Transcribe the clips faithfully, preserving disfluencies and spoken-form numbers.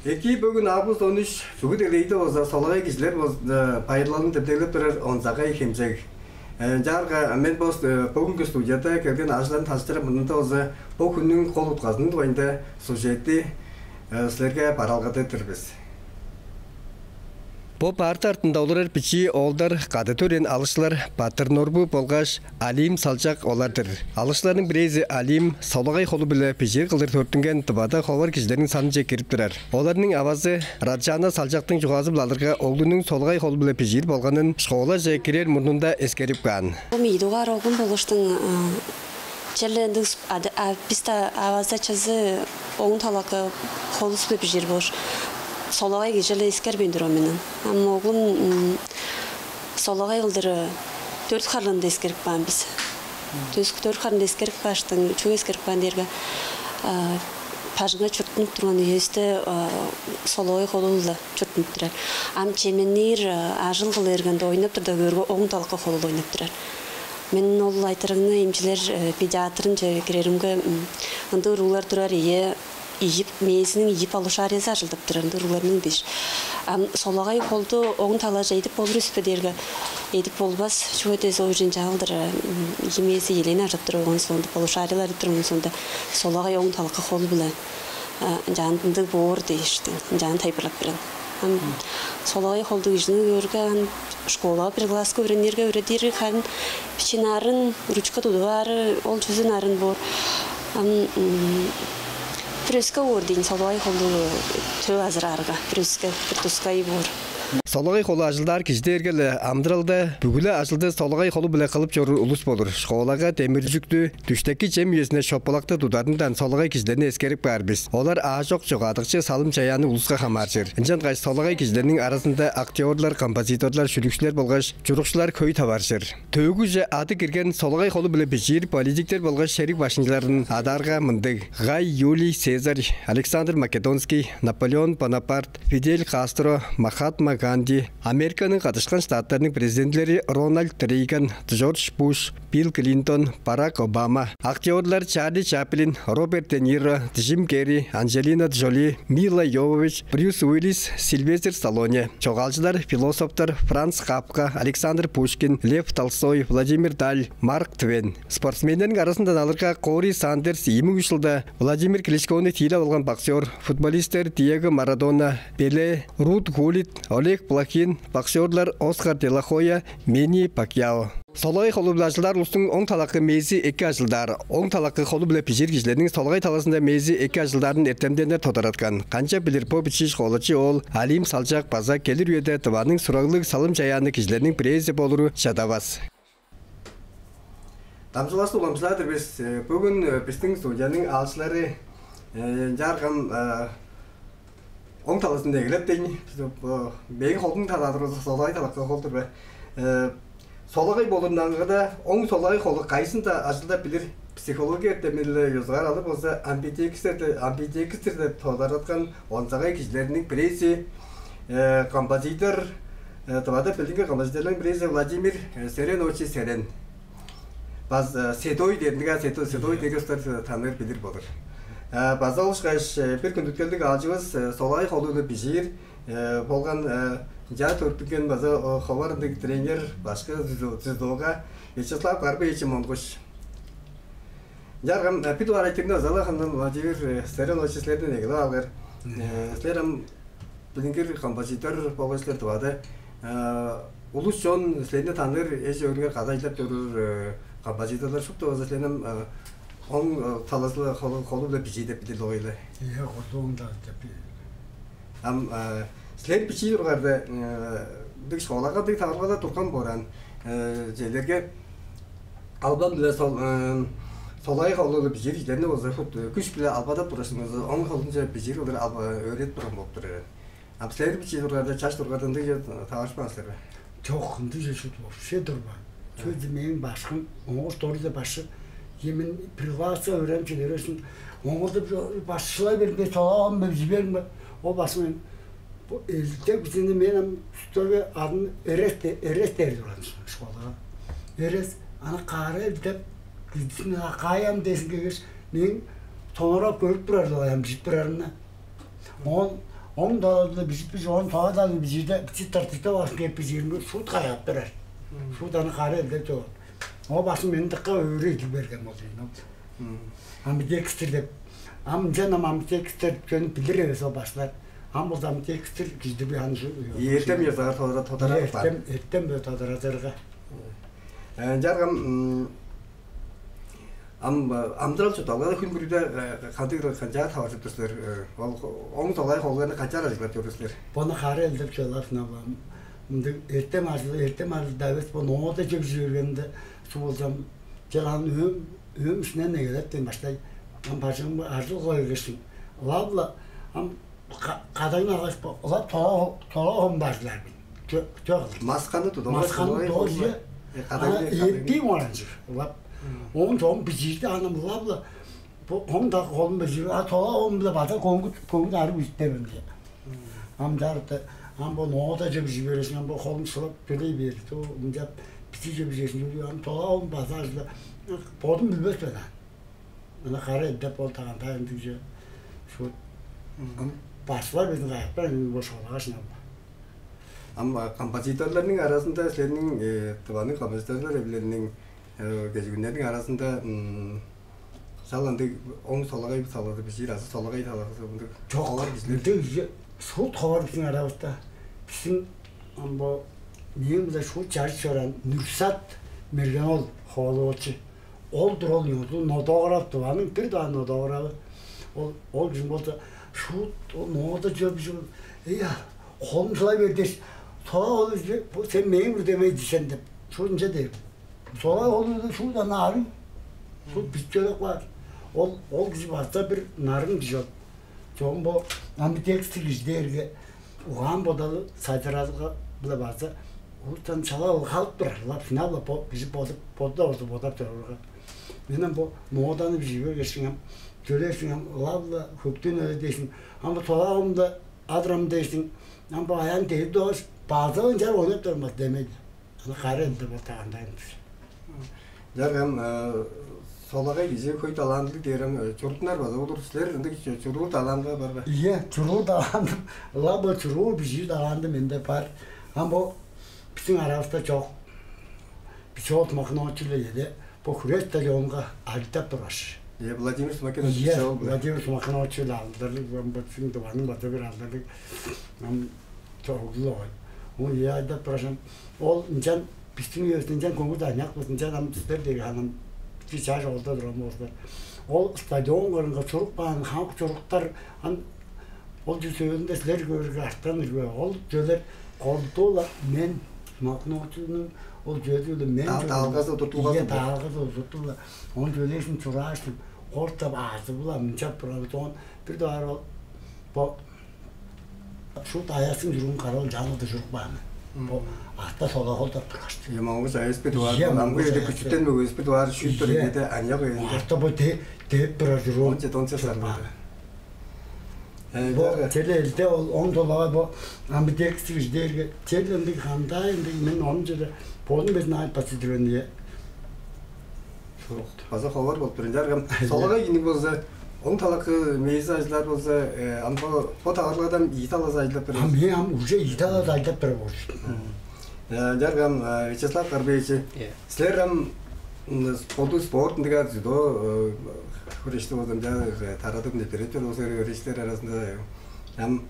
Эки, бөгүн август он үш, бүгү делегейде болза солагай кижилер боз-, э, байырлалын демдеглеп турар онзагай хемчег. Э, ынчаарга мен бо, э, бөгүнгү студияда келген ажылдан таныштырып, мында болза бо хүннүң кол утказының дугайында сюжетти, э, силерге бараалгадыр бис. Бо парта артында олурар бичии оолдар кады төрээн алышкылар Батыр Норбу болгаш Алим Салчак олар-дыр. Алышкыларның бирээзи Алим солагай холу-биле бижиир кылдыр төрүттүнген Тывада ховар кижилерниң санынче кирип турар. Оларның авазы Раджана Салчактың чугаазы-биле алырга, оглунуң солагай холу-биле бижиир болганын школаже кирер мурнунда эскерип каан. Бо мээң ийи дугаар оглум болгаштың, э, черле ындыг с-, ады-, а, бисте авазы-ачазы оң талакы холу-биле бижиир болгаш, солагай кижи черле эскербейн турган мен. Ам оглум, м, солагай кылдыр, э, дөрт харлыында эскерип каан бис. Дөрт, дөрт харлыында эскерип кааштың, чүге эскерип каан дээрге, а, бажыңга чурттунуп турган үевисте, а, солагай холу-биле чурттунуп турар. Ам чемненир, а, ажыл кыла бергенде, ойнап турда көөрге, оң талакы холу-биле ойнап турар. Мен ол айтырыгны эмчилер, э, педиатрынче киреримге, м, ындыг уруглар турар, ийе, ийи, мээзиниң ийи полушариязы ажылдап турар, ындыг уругларның дээш. Ам солагай холду оң талаже эдип болур бис бе дээрге, эдип болбас. Чүге дизе ол ынчалдыр, м, ийи мээзи элээн ажылдап турар, оон соонда полушариялар деп турар, оон соонда солагай оң талакы холу-биле, а, ынчаан ындыг боор дээштиң, ынчаан тайылбырлап берген. Ам солагай холдуг кижини көөрге, ам школага бир класска өөренирге, өөредир, харын бичии нарын, ручка тудуп аары, ол чүзү нарын боор. Ам, м, бир өске боор дийин, солагай холдуг төп азыраарга, бир өске, бир тускай боор. Солагай холу ажылдаар кижи дээрге-ле амыдыралда бүгү-ле ажылды солагай холу-биле кылып чоруур улус болур. Школага демир-үжүктү, дүштеки чем үезинде шоппулакты тударындан солагай кижилерни эскерип каар бис. Олар аажок чогаадыкчы, салым-чаяанныг улуска хамааржыр. Ынчангаш солагай кижилерниң аразында актёрлар, композиторлар, шүлүкчүлер болгаш чурукчулар хөй таваржыр. Төөгүже ады кирген солагай холу-биле бижиир политиктер болгаш шериг баштыңчыларын адаарга мындыг: Гай Юлий Цезарь, Александр Македонский, Наполеон Бонапарт, Фидель Кастро, Махатма Ганди, Американың Каттышкан Штаттарының президентилери Рональд Рейган, Джордж Буш, Билл Клинтон, Барак Обама, актёрлар Чарли Чаплин, Роберт Де Ниро, Джим Керри, Анджелина Джоли, Мила Йовович, Брюс Уиллис, Сильвестр Сталлоне, чогаалчылар, философтар Франц Кафка, Александр Пушкин, Лев Толстой, Владимир Даль, Марк Твен. Спортсменнерниң аразындан алырга, Кори Сандерс ийи муң үш чылда Владимир Кличкону тиилеп алган боксёр, футболистер Диего Марадона, Пеле, Рут Гуллит, Олег Блохин, боксёрлар Оскар Де Ла Хойя, Мэнни Пакьяо. Солагай холу-биле ажылдаар улустуң оң талакы мээзи эки ажылдаар, оң талакы холу-биле бижиир кижилерниң солагай талазында мээзи эки ажылдаарын эртемденнер тодараткан. Канчап билир, бо бичии школачы оол Алим Салчак база келир үеде Тываның сураглыг салым-чаяанныг кижилериниң бирээзи болуру чадавас. Дамчыдылгавысты уламчылаар-дыр бис. Э, бөгүн, э, бистиң студияның аалчылары, э, ынчаарга, э, оң талазында эгелеп дейн. Бо мээң холдуң талазы солагай талакы хол-дур бе? Э, солагай болурунда аңгыда, оң солагай холу кайызында ажылдап билир? Психология эртемин-биле ёзугаар алыр болза, амбидекстер де-, амбидекстер деп тодараткан онзагай кижилерниң бирээзи, э, композитор, э, Тывада билдингир композиторларның бирээзи Владимир, э, Серенович Серен. База, э, Седой дээринге, Седо-, Седой дээрге улустар, э, таныыр, билир болур. Э, база ол ышкаш, э, бир хүндүткелдиг аалчывыс, э, солагай холу-биле бижиир, э, болган, э, ынчаар төрүттүнген база, о, ховар ындыг тренер, башкы дзюдо-, дзюдога Вячеслав Карбыевич Монгуш. Ынчаарга, э, бир дугаар айтырыгны база-ла хандан Владимир, э, Серенович, силерден эгелеп алгар. Э, силер ам билдингир композитор болгай силер Тывада. Э, улус-чон силерни таныыр, эш-өөрүңер, кады ажылдап чоруур, э, композиторлар шупту болза силерниң, э, оң, э, талазы-биле, холу, холу-биле бижиир деп билир болгай-ла. Ийе, холдуунда деп билир. Ам, э, силер бичии тургаарда, э, ындыг школага ындыг таварылгалар турган боор аан. Э, силерге албан-биле сол-, э, солагай холу-биле бижиир кижилерни болза, хут, э, күш-биле албадап турар силер, оң холунче бижиир кылдыр алба-, өөредип турган болуп турар. Ам силер бичии тургаарда, чаш тургаарда ындыг чүве таварышпаан силер бе? Чок, ындыг чүве шуут вообще турбаан. Чүге дээрге мээң башкым, Монгуш Доржу деп башкы, ийе, мен бир класска өөренип чыдыр эвес мен. Монгуш деп башкылай берип, мен солагай холун бижип бердим бе? Ол башкы мен Элдеп кижини мен ам үстеге адын Эрес де-, Эрес дээр турган школага. Эрес, аны каары элдеп, кижини каай ам дезин кегеш, мен тонорап көрүп турар ам бижип турарымны. Он он далады бижип бижип, он тоо далады бижирде бичи тыртыкта башын кеп бижиримге шут каяап берер. Шут аны каары элдеп чогул. Ол башын мени дыка өөрү идип берген болду. Амбидекстер деп. Ам ынчан ам амбидекстер чөнүп билир эвес ол башкылар. Ам болза амбидекстер кижидир бе аны шу. Эртем ёзаар тодара тодара Эртем эртем бе тодаразырга. Ынчаарга ам амдырал чуртталгада хүн бүрүдө кандыг канчаар таваржып тур силер? Ол оң солай холганы канчаар ажыглап чоруур силер? Бону хары элдеп чугаалап сынап. Мындыг эртем ажыл, эртем ажыл давес бо ноода чөп жүргенде су болзам, чел аны өөм өөм ишинен эгелептен баштай. Ам бажыңым ажыл кылып эгештиң. Ылап-ла ам кадайын алгаш, ылап тола тола хомбажылар бин. Чок. Масканы тудуп Масканы тоожу. Кадайын Эппейм оранчы. Ылап оон чогум бижирди анам ылап-ла бу он да холун бижирип, а тола хом биле база коңгут коңгут арып үстер ынча. Ам чарыпты, ам бо ноода чөп жибересиң, ам бо холун шылап төлей берди. О, ынчап бичи чөп жибересиң, ам тола холун база ажыла бодум билбес мен. Ана кара деп ол таганда ындыгже шут. Ам башкылар безин каяктар эми бошкалагаш ынча. Ам композиторларның арасында силерниң Тываның композиторлар эвилелиниң кежигүннерниң арасында шал ындыг оң солагай талазы бижиир азы солагай талазы ындыг Чок, ховар кижилер. Ындыг шут ховар биздин арабызда. Биздин ам бо мээң биле шут чарыш чораан Нурсат Мерген ол хоолуучу. Ол-дур ол нодограф Тываның бир даан нодографы. Ол ол кижи болза шут ол ноода чөп жыл эя холун сылай бер дээш, сола ол бу сен мээң бир демей дисен деп шут ынча дээр. Сола ол шут аны арый. Шут бит чөлөк бар. Ол ол кижи база бир нарын кижи ол. Чогум бо амбидекстиг кижи дээрге угаан бодалы сайзыраалга-биле база уруттан чалап халып турар, ылап шынап-ла бо кижи бодуп боду-даа болза бодап чоруур-га. Мен ам бо мооданы бижип бергештиң ам төлээштиң ам ылап-ла хөктүн өле дээштиң, ам бо толагымда адырам дээштиң, ам бо аян дээди доош база ынчаар ойнап турмас демеди. Аны кары ынды бо тагандаан. Жар ам солагай кижи хөй талаандылыг дээр ам чуртунар база болур. Силер ындыг чуруур талаанга барга? Ийе, чуруур талаандым. Ылап бо чуруур бижиир талаанды менде бар. Ам бо биздин аравыста чок. Биче ол Макноочу-биле эде бо хүреш стадионга ажылдап тургаш. Э, Владимир Смакинович Ийе, Владимир Смакноочу-биле алдарлыг, бо биздин дываның база бир алдарлыг. Ам чогулу ой. Ол ийе айдап тургаш, ол ынчан биздин үевис ынчан көңүл аняк болзун, ынчан ам силер деги анам биче чаш оолда турган болзуңар. Ол стадион кырынга чурук баан хамык чуруктар ам ол чүс сөөлүнде силер көөрге артан ирбе. Ол чөлер колдула мен Макноочунуң ол чөлү мен Даалгазы удуртулгазы Ие даалгазы удуртула. Он чөлээшин чурааштым. Ортап аазы була мынчап турабыз. Он бир даар ол бо шут аясын жүрүн карал жаңылды жүрүп бааны. Бо аста сола холдап тургаш. Ямаңгыз айыс бит бар. Ямаңгыз Амгы эде күчүттен мөгөс бит бар шүттөр эде аня кыйында. Аста бо деп турар жүрүн. Онча тонча сармада. Бо теле элде ол он доллар бо амбидекстиг дээрге тел ындыг хандай ындыг мен он жылы бодум безин айып басып жүрген ие. База ховар болуп тур. Ынчаарга солагай кийиниң болза, оң талакы мээзи ажылаар болза, ам бо бо таварлагадан ийи талазы ажылдап берем. Ам мен ам уже ийи талазы ажылдап берем болчу. Ынчаарга ам Вячеслав Карбеевич, силер ам боду спорт ындыгаар дзюдо хүрешти болза ынча тарадып нептереп чор болза хүрешчилер арасында ам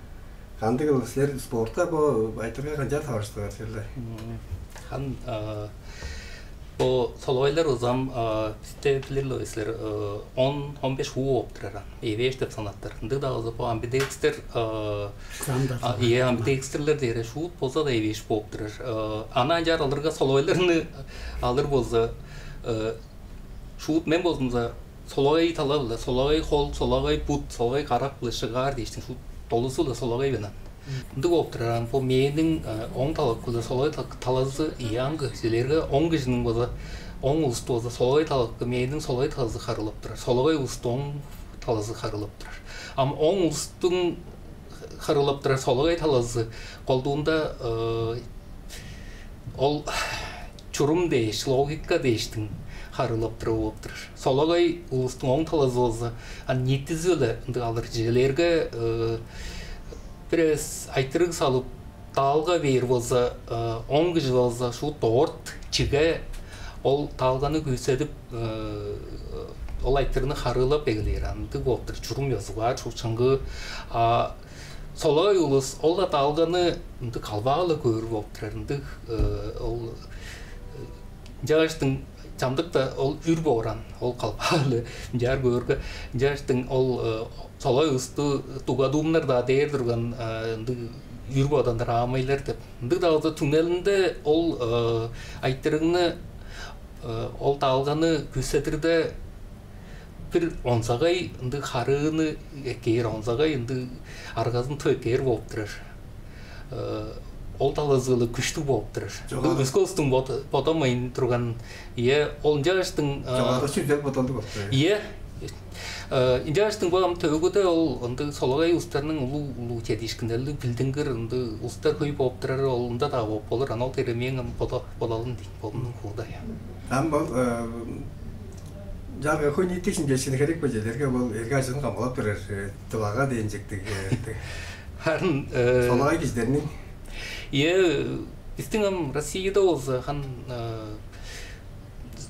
кандыг кылып силер спортка бо айтырга канчаар таварыштыңар силер? Хан бо соловайлар узам бисте билирлер силер он он беш уу болуп турар ан эвээш деп санаттар. Ындыг-даа болза бо амбидекстер ие амбидекстерлер дээре шуут болза да эвээш болуп турар. Аны анчаар алырга соловайларны алыр болза шуут мен болзумза солагай тала-биле, солагай хол, солагай бут, солагай карак-биле шыгаар дээштиң шуут долузу-ла солагай бенан. Ындыг болуп турар ан бо мээниң оң талакы-биле солагай талазы ыяан кижилерге оң кижиниң база оң улусту база солагай талакы мээниң солагай талазы харылап турар. Солагай улусту оң талазы харылап турар. Ам оң улустуң харыылап турар солагай талазы колдуунда ол чурум дээш, логика дээштиң харыылап турар болуп турар. Солагай улустуң оң талазы болза, ан ниитизи-биле ындыг алыр чижээлээрге, бир эвес айтырыг салып, даалга бээр болза, он кижи болза, шуут дорт чиге ол даалганы күүседип, ол айтырыгны харыылап эгелээр андыг болуп тур. Чурум ёзугаар, шуут чаңгыы. А солагай улус ол-ла даалганы ындыг калбаа-ла көөр болуп турар. Ындыг ол ынчааштың чамдыкта ол үр бооран, ол калбаалы ынчаар көөрге, ынчааштың ол солагай улусту дугадуумнар-даа дээр турган, ындыг үр боданнар, аамайлар деп. Ындыг-даа болза, түңнелинде ол айтырыгны, ол даалганы күүседирде бир онзагай ындыг харыыны эккээр, онзагай ындыг аргазын тып эккээр болуп турар. Ол талазы-ла күштүг болуп турар. Чогар- Өске улустуң бод- бодамайн турган, ийе, ол ынчааштың. Чогары сүзел бодалдыг болуп турар. Ийе. Ынчааштың бо ам төөгүде ол ындыг солагай улустарның улуу-улуу чедиишкиннерлиг, билдингир ындыг улустар хөй болуп турар, ол ында-даа болуп болур. Ана ол дээрге мээң ам бода- бодалым дейн, бодумнуң хууда, ийе. Ам бол жарга хөй ниитиг шимчээшкини херек бе, чедерге ол эрге ажыын камгалап турар, дывага дээн чектиг. Харын солагай кижилерниң. Ийе, бистиң ам Россияда болза, хан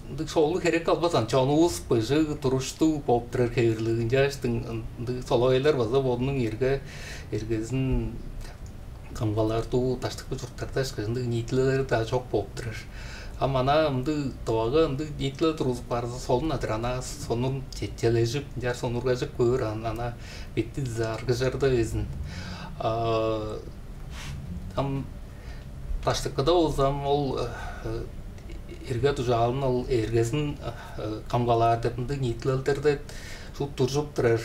ындыг шоолуг херек калбас, ан чонувус быжыг, туруштуг болуп турар хевирлиг, ынчааштың ындыг солагайлар база бодунуң эрге, эргезин камгалаар дуу даштыкы чурттарда ышкаш ындыг ниитилелдери-даа чок болуп турар. Ам ана ындыг дывага ындыг ниитилел тургузуп каарза, солун-на-дыр, ана сонун четчележип, ынчаар сонургажып көөр, ан ана бетти дизе аргыжарда безин. Ам даштыкыда болза, ам ол эрге дужаалын, ол эргезин камгалаар деп ындыг ниитилелдерде шуут туржуп турар.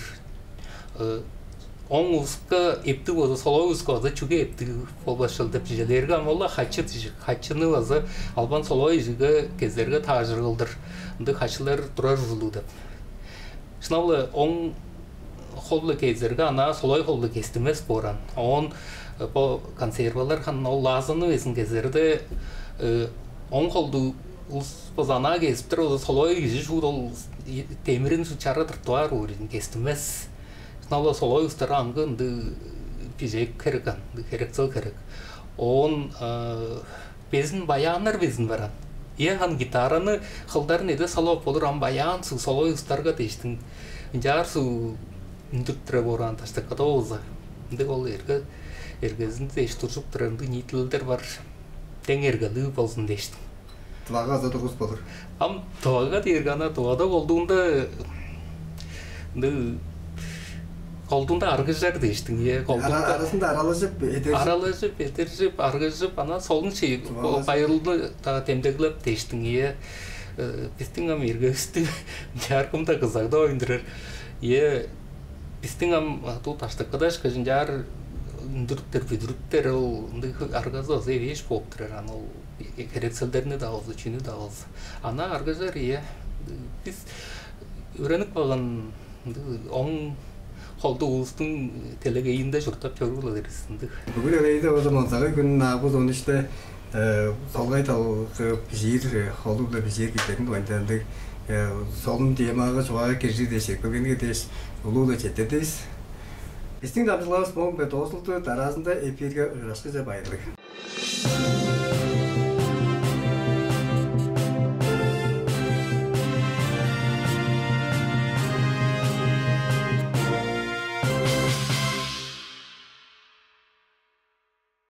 Оң улуска эптиг болза, солагай улуска база чүге эптиг болбас чыл деп чижелээрге, ам ол-ла хачы дижик. Хачыны база албан солагай кижиге кезерге тааржыр кылдыр ындыг хачылар турар ужурлуг деп. Шынап-ла оң хол-биле кезерге, ана солагай хол-биле кестинмес боор аан. Оон бо консервалар, хан ол лаазаны безин кезерде, оң холдуг улус база анаа кезип тур, ол солагай кижи шуут ол демирин шуут чара тыртып аар боор ийин, кестинмес. Шынап-ла солагай улустарга аңгы ындыг бижек херек аан, ындыг херексел херек. Оон безин баяаннар безин бар аан. Ийе, хан гитараны хылдарын эде салып болур, ам баян суг солагай улустарга дээштиң, ынчаар суг үндүрүп тура боор аан, даштыкыда болза. Ындыг ол эрге, эргезин дээш туржуп турар ындыг ниитилелдер бар. Дең эргелиг болзун дээштиң. Дывага база тургус болур. Ам дывага дээрге, ана дывада колдуунда ындыг, колдуунда аргыжар дээштиң, ийе, колдуунда. Ара-, арасында аралажып, эдержип. Аралажып, эдержип, аргыжып, ана солун чей, байырлы-даа демдеглеп дээштиң, ийе. Бистиң ам эргевисти чаргым-даа кызагдап ойндурар. Ийе, бистиң ам туу даштыкыда ышкаш ынчаар үндүрүптер, бүдүрүптер, ол ындыг аргазы база эвээш болуп турар, ана ол херекселдерни-даа болза, чүнү-даа болза. Ана аргыжар, ийе. Бис өөренип калган ындыг оң холдуг улустуң делегейинде чурттап чоруур-ла бис ындыг. Бүгү делегейде болза, онзагай хүнүн август он үште солагай талазы бижиир, холу-биле бижиир кижилерниң дугайында ындыг солун темага, чугаага киржир дээш эккелгениңер дээш улуу-биле четтирдивис. Бистиң дамчыдылгавыс моон-биле доозулду, дараазында эфирге ужурашкыже, байырлыг.